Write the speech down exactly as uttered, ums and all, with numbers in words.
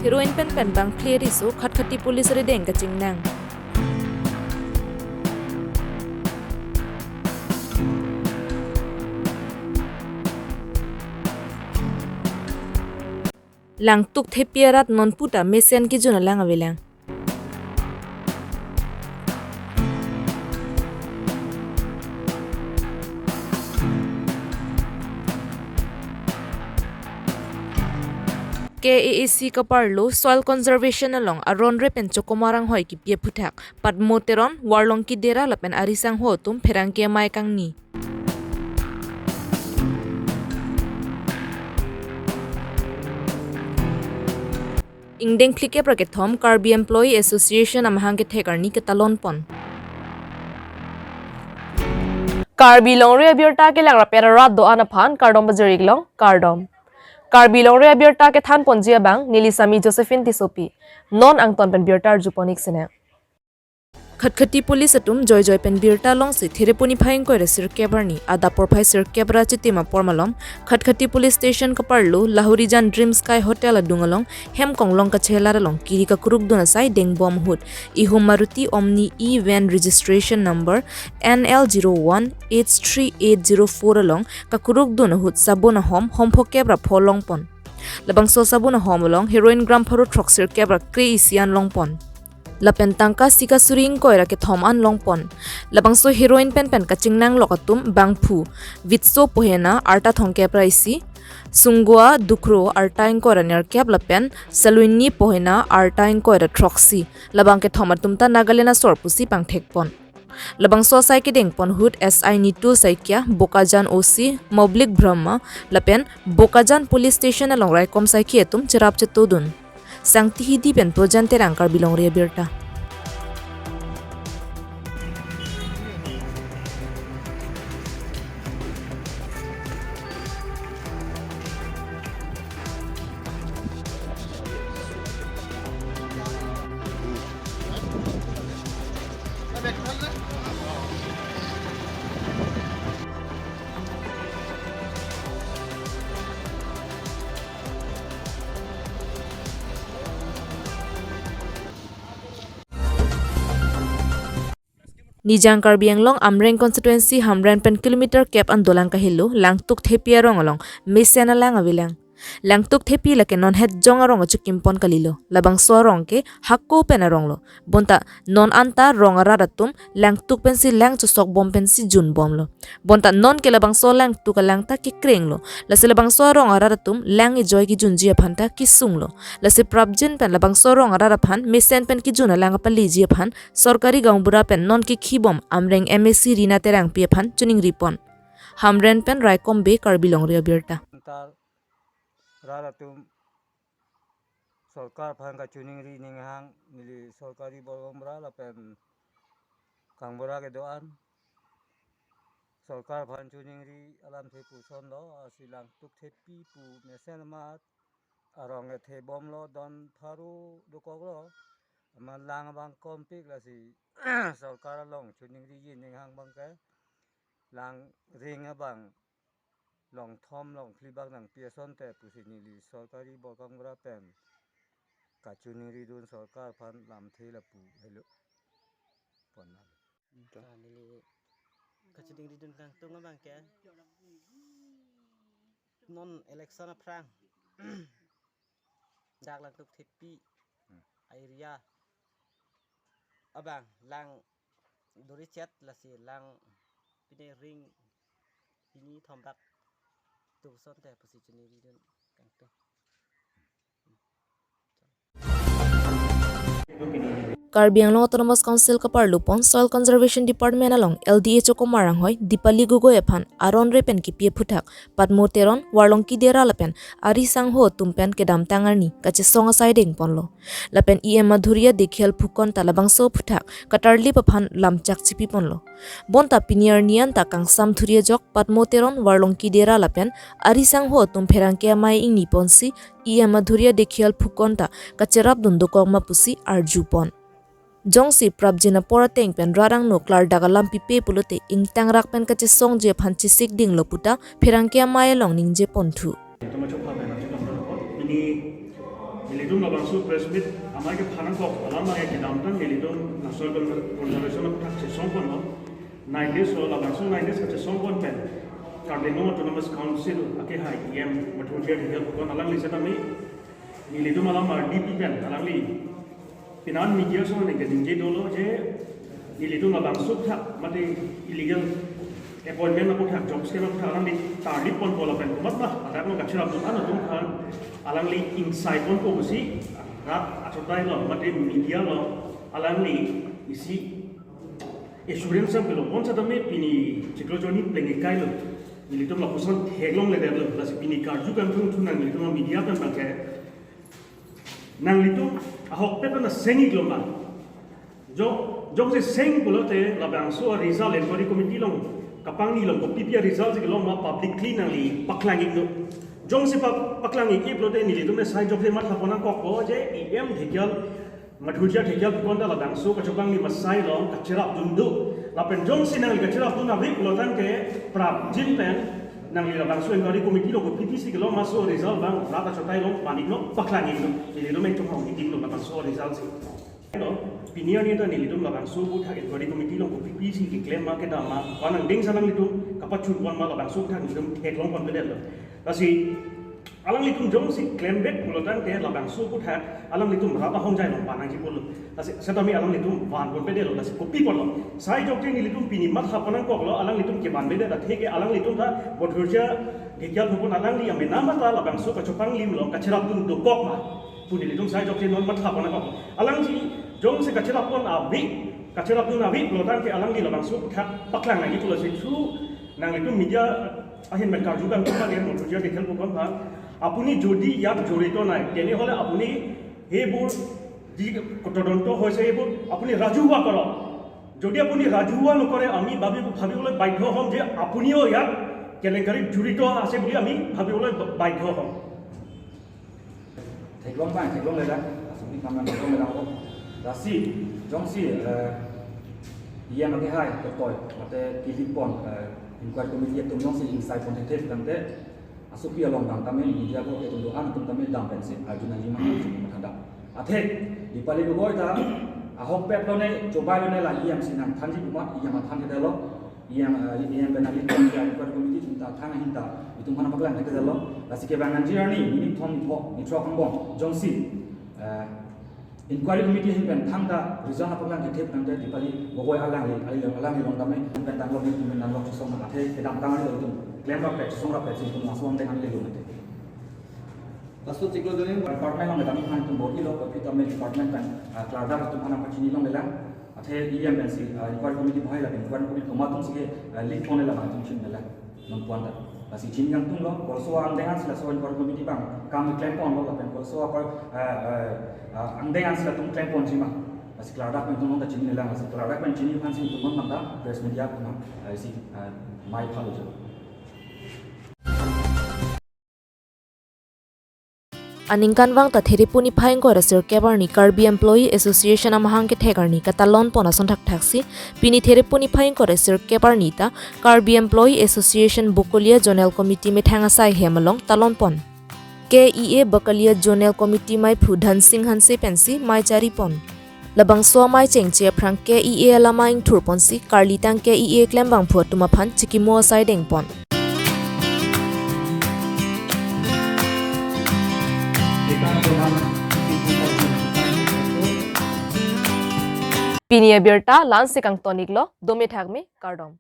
Heroin pen pen bang phli riso Khatkhati police arideng kachingnang. Langtuk thepi arat non puta mesen kejun alang avelang. K A A C kaparlo soil conservation along aron re pen chokomar anghoi kipi aphuthak Padmo Teron, Warlongki Dera lapen ari sangho atum pherangke amei kangni. Ingdeng phlikep ra kethom Karbi Employee Association amahang kethek arni ketalon pon. Karbi Longri Abirta kelang ra pen arat do-an aphan kardom pajir-ik long, kardom. Karbi Longri Abirta kethan ponji abang neli Sami Josephine Tissopi. Non angton pen birta arju pon-ik sene. Khatkhati police atum joijoi pen birta longsi Thereponi phai ingkoi ra sirkep arni adap porphai sirkep ra chitim apor malom Khatkhati police station kaparlo Lahorijan Dream Sky Hotel adung along hem konglong kachelar along kiri kakrukdun asai dengbom ahut ihum Maruti Omni e-van registration number N L zero one H three eight zero four along kakrukdun ahut sabun ahom hom phokep ra pho long pon. Labangso sabun ahom along heroin gram pharo throksirkep ra kre isi an long pon. Lapen tangka sika suri ingkoi ra kethom an long pon. Labangso heroin pen pen kachingnang lok atum bangphu Vitso Pohena arta thomkep ra isi, Sunggoa Dukhro arta ingkoi ra nerkep lapen Saluini Pohena arta ingkoi ra throksi. Labang kethom atum ta Nagaland asor pusi pangthek pon. Labangso asai kedeng pon ahut S I Nitu Saikia, Bokajan O C Moblik Brahma lapen Bokajan Police Station along raikom saikhi atum cherap chetodun. Sangti Hidi pen Projan Terang, Karbi Longri Abirta. Nijang Karbi Anglong Amreng constituency Hamren pen kilometer kep an dolang kahelo Langtuk Thepi arong along mesen alang avelang. Langtuk Thepi lake non het jong arong achukim pon kalilo. Labangso arong ke hako pen arong lo. Bonta non anta rong arat atum Langtuk pensi lang chosok bom pensi jun bom lo. Bonta non ke labangso Langtuk alang ta kekreng lo. Lasi labangso arong arat atum lang ejoi kejunji aphan ta kesung lo. Lasi prapjin pen labangso arong arat aphan mesen pen kejun alang apaleji aphan sorkari gaonbura pen non kekhi bom Amreng M A C Rina Terangpi aphan choningri pon. Hamren pen Raikom Bey, Karbi Longri Abirta. Tar rat atum sorkar aphan kachoningri ninghang, neli sorkari borgom ra lapen kangbura kedo-an sorkar aphan choningri alamthe puson lo, asi Langtuk Thepi pu mesen amat arong ethe bom lo, don pharo dokok lo, amat lang abang kompik, lasi sorkar along choningriji ninghang abang ke lang ring abang long thom long phli bak nangpi asonte pusi neli sorkari borgom ra pen kachoningridun sorkar aphan lamthe lapu helo pon nang. Ta neli kachoningridun kangtung abang ke non election aphrang dak Langtuk Thepi, hmm, area abang lang dori chet, lasi lang pine ring hini thom bak tu asonte pusi choningridun kangtung. Karbi Anglong Autonomous Council kaparlo pon Soil Conservation Department along L D A chokomar anghoi Dipali Gogoi aphan aron re pen kipi aphuthak Padmo Teron, Warlongki Dera lapen ari sangho atum pen kedamtang arni kachesong asai deng ponlo. Lapen E M Madhurya Dekhial Phukan ta labangso aphuthak katarlip aphan lamchak chipi ponlo. Bonta pini arni anta kangsam thuri ajok Padmo Teron, Warlongki Dera lapen ari sangho atum pherangke amei ingni ponsi E M Madhurya Dekhial Phukan ta kacherapdun dokok ma pusi arju pon. Jongsi prapjin apor ateng pen rat angno klardak alam pipe pulote ingtangrak pen kachesongji aphan chesik dinglo puta pherangke amei along ningje ponthu. Nelitum labangso press meet amei kephan nangkok alam abang kedamtang nelitum National Conservation aputhak chesongponlo. Nine days lo, labangso nine days kachesongpon pen Karbi Anglong Autonomous Council akehai E M Madhurjya Dhekial Phukan alangli setame nelitum alam ardi pen alangli pinan media ason ningje dolo je nelitum labangso aputhak mate illegal appointment aputhak, job scam aputhak alangli tarlip ponpo lapen komatma adak nang kacherapdun an atum aphan alangli ingsai ponpo pusi rat achotai lo mate media lo alangli isi assurance nangpilo. Bonsetame pini chiklo jonni plengekailo. Nelitum lapuson theklongledetlo. Lasi pini karju kangthung thu nang nelitum media pen abangke nanglitum ahokpet pen seng-iklo ma? Jo, jongsi seng pulote labangso result inquiry committee along kapangni along kopipi result si kelong ma publicly nangli paklang-iknon. Jongsi pa, paklang-ik pulote nelitum sai jokte mathapon nangkokpo je E M Dhekial, Madhurjya Dhekial Phukan ta labangso kachepangni masai along kacherapdun do. Lapen jongsi nangli kacherapdun ave pulotangte prapjin pen nangli labangso inquiry committee along kopipi si kelong ma so result abang rat achotai along pan-iknon, paklang-iknon. Nelitum nangchonghong-iknon labangso result si. Lo, pini arni ta nelitum labangso aputhak inquiry committee along kopipi si keklem ma kedam ma, wan angdeng sa nanglitum kapachunpon ma labangso aputhak nelitum theklongponpedetlo. Lasi alanglitum jongsi klembek pulotangte labangso aputhak alanglitum rat ahongjai along pan nangji pulo. Lasi setame alanglitum vanponpedetlo, lasi kopi ponlo? Sai jokte nelitum pini mathapon nangkoklo, alanglitum kevanpedet atheke alanglitum ta Madhurjya Dhekial Phukan alangli amena mata labangso kachepanglim along kacherapdun dokok ma pu nelitum sai jokte non mathapon nangkok. Alangli jongsi kacherapdun ave, kacherapdun ave pulotangte alangli labangso aputhak paklang nangji pulo si thu nanglitum media ahin pen karju kangthung ke Madhurjya Dhekial Phukan aphan, আপুনি যদি ইয়াত জড়িত নাই, তেনেহ'লে আপুনি সেইবোৰ যি তদন্ত হৈছে, সেইবোৰ আপুনি ৰাজহুৱা কৰক। যদি আপুনি ৰাজহুৱা নকৰে, আমি ভাবি, ভাবিবলৈ বাধ্য হ'ম যে আপুনিও ইয়াত কেলেংকাৰীত জড়িত আছে বুলি আমি ভাবিবলৈ বা-, বাধ্য হ'ম। Theklong bang, theklongledang, asumni kaman theklongledang ko. Lasi, jongsi, eh, E M akehai ketoi, mate kelipon, eh, inquiry committee atum jongsi ingsai pon thekthe tangte, asopi along bang tame media ko ketum do-an atum tame dam pensi arju nangji ma arju mathadam. Athe, Dipali Gogoi ta ahokpet lone, chobai lone la E M si nangthanji puma, E M athan kedetlo, E M, eh, E M pen nangli inquiry committee atum ta thang ahin ta itum aphan paklang kedetlo. Lasi kevang nangji arni, nithom nitho, nithrok angbong jongsi, eh, inquiry committee ahin pen thangta result paklang kethe tangte Dipali Gogoi alangli, alangli along tame pen tanglo, nelitum pen tanglo chesong athe kedamtang arni itum klemrap pet, chesongrap pet si itum laso angdeng an lelo mate. Laso chiklo jonni department along kedam aphan itum bor-ilo, kopi tame department pen, ah, klardak atum aphan pachini longlelang. Athe E M pensi, ah, inquiry committee bohai lapen inquiry committee komat atumsi ke, ah, lead ponle labang atum chinlelang. Non puan ta. Lasi chini kangtunglo, koloso angdeng ansi laso inquiry committee abang kam klemponlo lapen koloso apar, ah, ah, ah, angdeng ansi latum klemponji ma. Lasi klardak pen itum ta chinilelang, lasi klardak pen chini aphansi itum non manta press media atum, ah, isi, ah, mei phalo jo. Aningkanvang ta Therepuni phai ingkoi ra sirkep arni Karbi Employee Association amahang kethek arni katalon pon ason thakthaksi, pini Therepuni phai ingkoi ra sirkep arni ta Karbi Employee Association Bokolia Zonal Committee methang asai hem along talon pon. K E A Bokolia Zonal Committee meiphu Dhansing Hanse pensi mei chari pon. Labangso amei chengche aphrang K E A alama ingthur ponsi karlitang K E A klembangphu atum aphan chikimo asai dengpon. Pini abirta la-ansi kangtoniklo, dome thakme, kardom.